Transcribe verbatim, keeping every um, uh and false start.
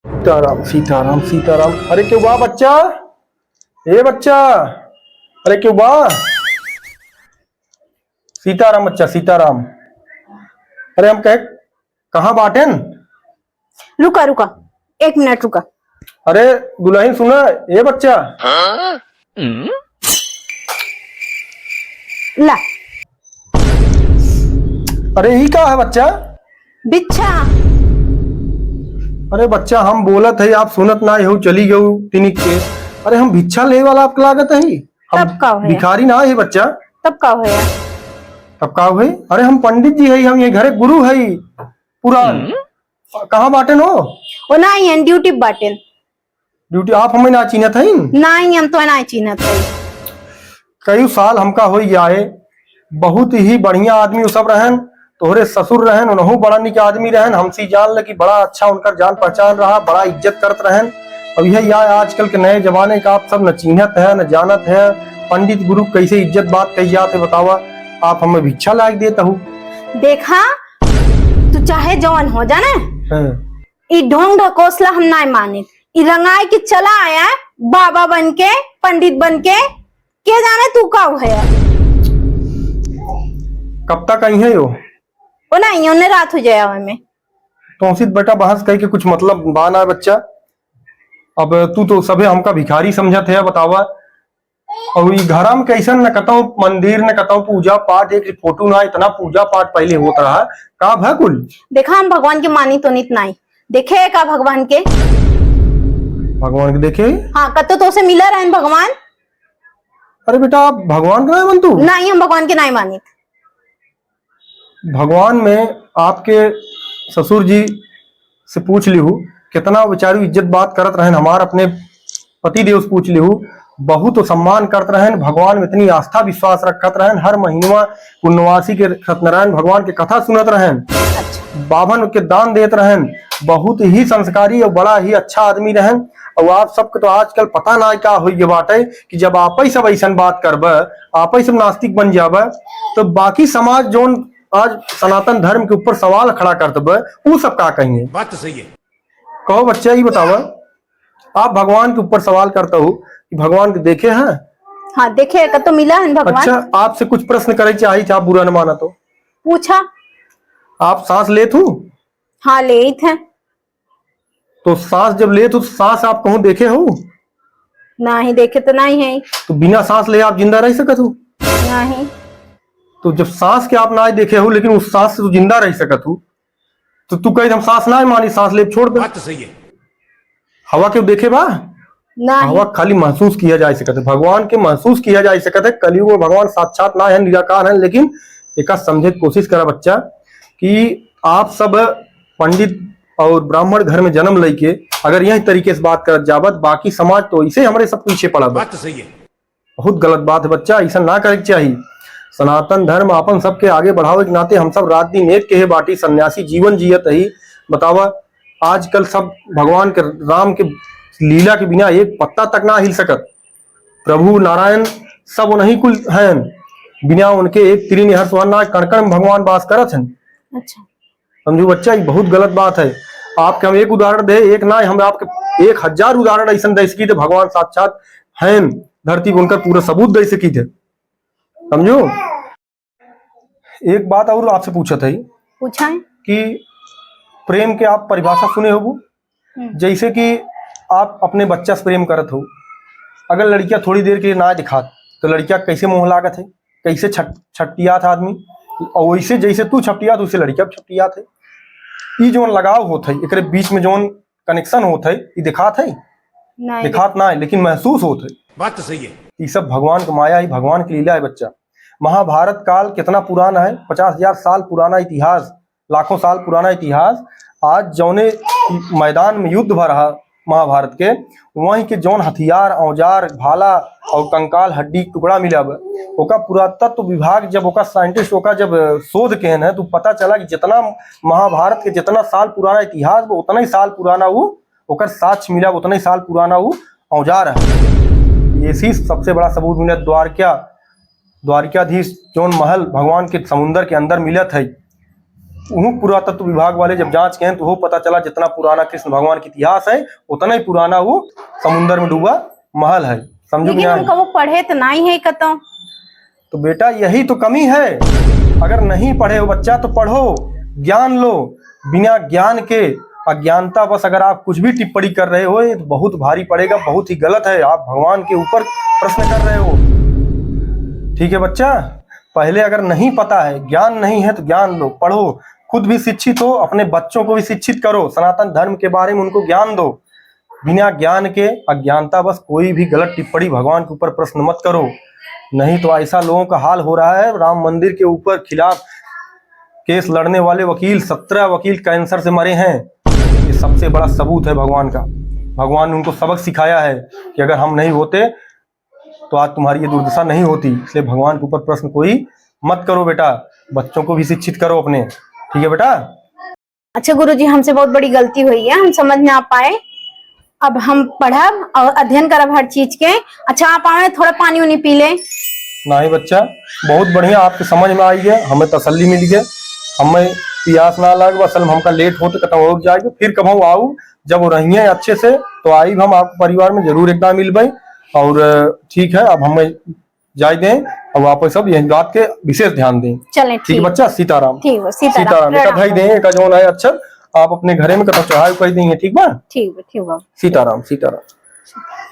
सीताराम, सीताराम, सीताराम। अरे केहू बा बच्चा? ए बच्चा, अरे केहू बा? सीताराम बच्चा, सीताराम। अरे हम कहे, कहाँ बाटेन? रुका, रुका, एक मिनट रुका। अरे दुलहिन सुना, ए बच्चा। ला। अरे ई का है बच्चा? बिच्छा। अरे बच्चा, हम बोलत है, आप सुनत नाहीं हो, चली गयो तिनिक के। अरे हम भिच्छा लेवे वाला आपके लागत है? हम तब का होया? भिखारी नाहीं है बच्चा। तब का होया? तब का होई? अरे हम पंडित जी है, हम ये घरे गुरु है पुरान। हम्म। कहाँ बाटेन हो? ओ नाहीं, ड्यूटी बाटेन। ड्यूटी, आप हमें ना चिन्हत हईन? नाहीं, हम तो ना चिन्हत हई। कई साल हमका होई गया है, बहुत ही बढ़िया आदमी उ सब रहन, तोहरे ससुर रहन, उनहू बड़ा निक आदमी रहन, हमसे जान ले कि बड़ा अच्छा उनकर जान पहचान रहा, बड़ा इज्जत करत रहन। अब यह या आजकल के नए जमाने का आप सब न चिन्हत है, न जानत है, पंडित गुरु कैसे इज्जत बात कही जात है, बतावा, आप हमें भिच्छा लायक देत हो। देखा, तू चाहे जवन हो जाने, हाँ। ई ढोंग ढकोसला हम नाय मानित। ई रंगाई के चला आया है, बाबा बन के, पंडित बन के, के जाने तू का है। कब तक आई है यो? ओ नहीं, ओने रात हो जाए आवे में। तो उसी बेटा बहस कही के कुछ मतलब बा ना बच्चा। अब तू तो सभे हमका भिखारी समझत है, बतावा। और ई घरा में कैसन न कतौ मंदिर, न कतौ पूजा पाठ, एक फोटो ना, इतना पूजा पाठ पहले होत रहा, का भा कुल? देखा, हम भगवान के मानित ओनित नाई। देखे है का भगवान के? भगवान के देखे? हाँ, कतो तो से मिला रहन भगवान? अरे बेटा, आप भगवान के नाई मानतू? नाई, हम भगवान के नाई मानित। भगवान में आपके ससुर जी से पूछ लिहू, कितना बेचारू इज्जत बात करत रहन, हमार अपने पति देव से पूछ लिहू, बहुत सम्मान करत रहन, भगवान में इतनी आस्था विश्वास रखत रहन, हर महीनवा पूर्णवासी के सत्यनारायण भगवान के कथा सुनत रहन, अच्छा। बाभन के दान देत रहन, बहुत ही संस्कारी और बड़ा ही अच्छा आदमी रहन। और आप सबके तो आजकल पता ना का होई गए बाटे कि जब आप ही सब ऐसन बात करबे, आप ही सब नास्तिक बन जाबे, तो बाकी समाज जोन आज सनातन धर्म के ऊपर सवाल खड़ा करत बा, ऊ सब का कहिए? बात तो सही है। कहो बच्चा, ई बतावा, आप भगवान के ऊपर सवाल करता हो कि भगवान के देखे हैं? हाँ, देखे, कतो मिला है भगवान। अच्छा, आपसे कुछ प्रश्न करे चाही, आप बुरा न माना तो। पूछा। आप सांस लेत हो? हाँ, लेत है। तो सांस जब लेत हो, तो सांस आप कहूँ देखे हो? नाहीं, देखे तो नाहीं है। तो बिना सांस ले आप जिंदा रह सकत हो? नाहीं। तो जब सांस के आप ना देखे हो, लेकिन उस सांस से तू जिंदा रह सकत हो, तो तू कहे, "हम सांस ना मानी, सांस ले छोड़ दे।" बात तो सही है। हवा के देखे बा? नाहीं। हवा खाली महसूस किया जा सकत है, भगवान के महसूस किया जा सकत है। कलयुग में भगवान साक्षात ना है, निराकार है, लेकिन एका समझे के कोशिश करा बच्चा कि आप सब पंडित और ब्राह्मण घर में जन्म लेके अगर यही तरीके से बात करत जाबत, बाकी समाज तो ऐसे हमरे सब पीछे पड़ा बा। बात तो सही है। बहुत गलत बात है बच्चा, ऐसा ना करे के चाही। सनातन धर्म अपन सबके आगे बढ़ावे के नाते हम सब रात दिन एक के है बाटी, सन्यासी जीवन जियत ही। बतावा, आजकल सब भगवान के, राम के लीला के बिना एक पत्ता तक ना हिल सकत। प्रभु नारायण सब उन्हीं कुल हैं, बिना उनके एक तिली निहर सुहान ना। कण कण में भगवान वास करत हैं। अच्छा। समझू बच्चा, ये बहुत गलत बात है। आपके हम एक उदाहरण दे, एक ना, हम आपके एक हजार उदाहरण ऐसन दे सकी थे, भगवान साक्षात हैं, धरती पर उनकर पूरा सबूत दे सकी थे। समझू? एक बात और आपसे पूछत है पूछा है। कि प्रेम के आप परिभाषा सुने होबू? हम्म। जैसे कि आप अपने बच्चा से प्रेम करत हो, अगर लड़किया थोड़ी देर के लिए ना दिखात, तो लड़किया कैसे मोह लागत है, कैसे छट-, छपटियात है आदमी, और वैसे जैसे तू छपटियात, वैसे लड़किया भी छपटियात है। ई जौन लगाव होत है, एकरे बीच में जौन connection होत है, ई दिखात है? नहीं। दिखात ना है, लेकिन महसूस होत है। बात तो सही है। ई सब भगवान के माया है, भगवान की लीला है बच्चा। महाभारत काल कितना पुराना है, पचास हजार साल पुराना इतिहास, लाखों साल पुराना इतिहास। आज जौने मैदान में युद्ध भा रहा महाभारत के, वहीं के जौन हथियार, औजार, भाला और कंकाल हड्डी के टुकड़ा मिला बा, ओका पुरातत्व विभाग जब ओका scientist ओका जब शोध केहन है, तो पता चला कि जितना महाभारत के जितना साल पुराना इतिहास बा, उतना ही साल पुराना वो ओकर साक्ष्य मिला, उतना ही साल पुराना वो औजार है। ये चीज सबसे बड़ा सबूत मिला द्वारका, द्वारिकाधीश जौन महल भगवान के समुंदर के अंदर मिलत है, उहू पुरातत्व विभाग वाले जब जांच किहे तो वो पता चला, जितना पुराना कृष्ण भगवान के इतिहास है, उतना ही पुराना वो समुंदर में डूबा महल है। समझू कि लेकिन नहीं? हम कबो पढ़े तो नहीं है कतौ। तो बेटा, यही तो कमी है। अगर नहीं पढ़े हो बच्चा, तो पढ़ो, ज्ञान लो। बिना ज्ञान के, अज्ञानता बस अगर आप कुछ भी टिप्पणी कर रहे हो, ये तो बहुत भारी पड़ेगा, बहुत ही गलत है। आप भगवान के ऊपर प्रश्न कर रहे हो। ठीक है बच्चा, पहले अगर नहीं पता है, ज्ञान नहीं है, तो ज्ञान लो, पढ़ो, खुद भी शिक्षित हो, अपने बच्चों को भी शिक्षित करो, सनातन धर्म के बारे में उनको ज्ञान दो। बिना ज्ञान के, अज्ञानता बस कोई भी गलत टिप्पणी, भगवान के ऊपर प्रश्न मत करो, नहीं तो ऐसा लोगों का हाल हो रहा है। राम मंदिर के ऊपर खिलाफ केस लड़ने वाले वकील, सत्रह वकील कैंसर से मरे हैं। ये सबसे बड़ा सबूत है भगवान का। भगवान ने उनको सबक सिखाया है कि अगर हम नहीं होते तो आज तुम्हारी ये दुर्दशा नहीं होती। इसलिए भगवान के ऊपर प्रश्न कोई मत करो बेटा, बच्चों को भी शिक्षित करो अपने, ठीक है बेटा? अच्छा गुरुजी, हमसे बहुत बड़ी गलती हुई है, हम समझ ना पाए। अब हम पढ़ब और अध्ययन करब हर चीज के। अच्छा, आप आवे, थोड़ा पानी उनी पी ले। नहीं बच्चा, बहुत बढ़िया, आपके समझ में आई है, हमें तसल्ली मिल गया, हमें पियास ना लग, असल में हमका लेट होते कतौ और जाएगा, फिर कबहू आऊ, जब वो रहिए अच्छे से तो आई हम आपके परिवार में जरूर एक दाव मिलबे। और ठीक है, अब हमें जाए दें, अब आप सब यही बात के विशेष ध्यान दें। चलें, ठीक ठीक। बच्चा, सीताराम। ठीक बा, सीताराम, सीताराम, एका प्रणाम। धई दें, एका जौन है अक्षत, आप अपने घरे में कतौ चढ़ाई कर देंगे, ठीक बा? ठीक बा, ठीक बा। सीताराम, सीताराम।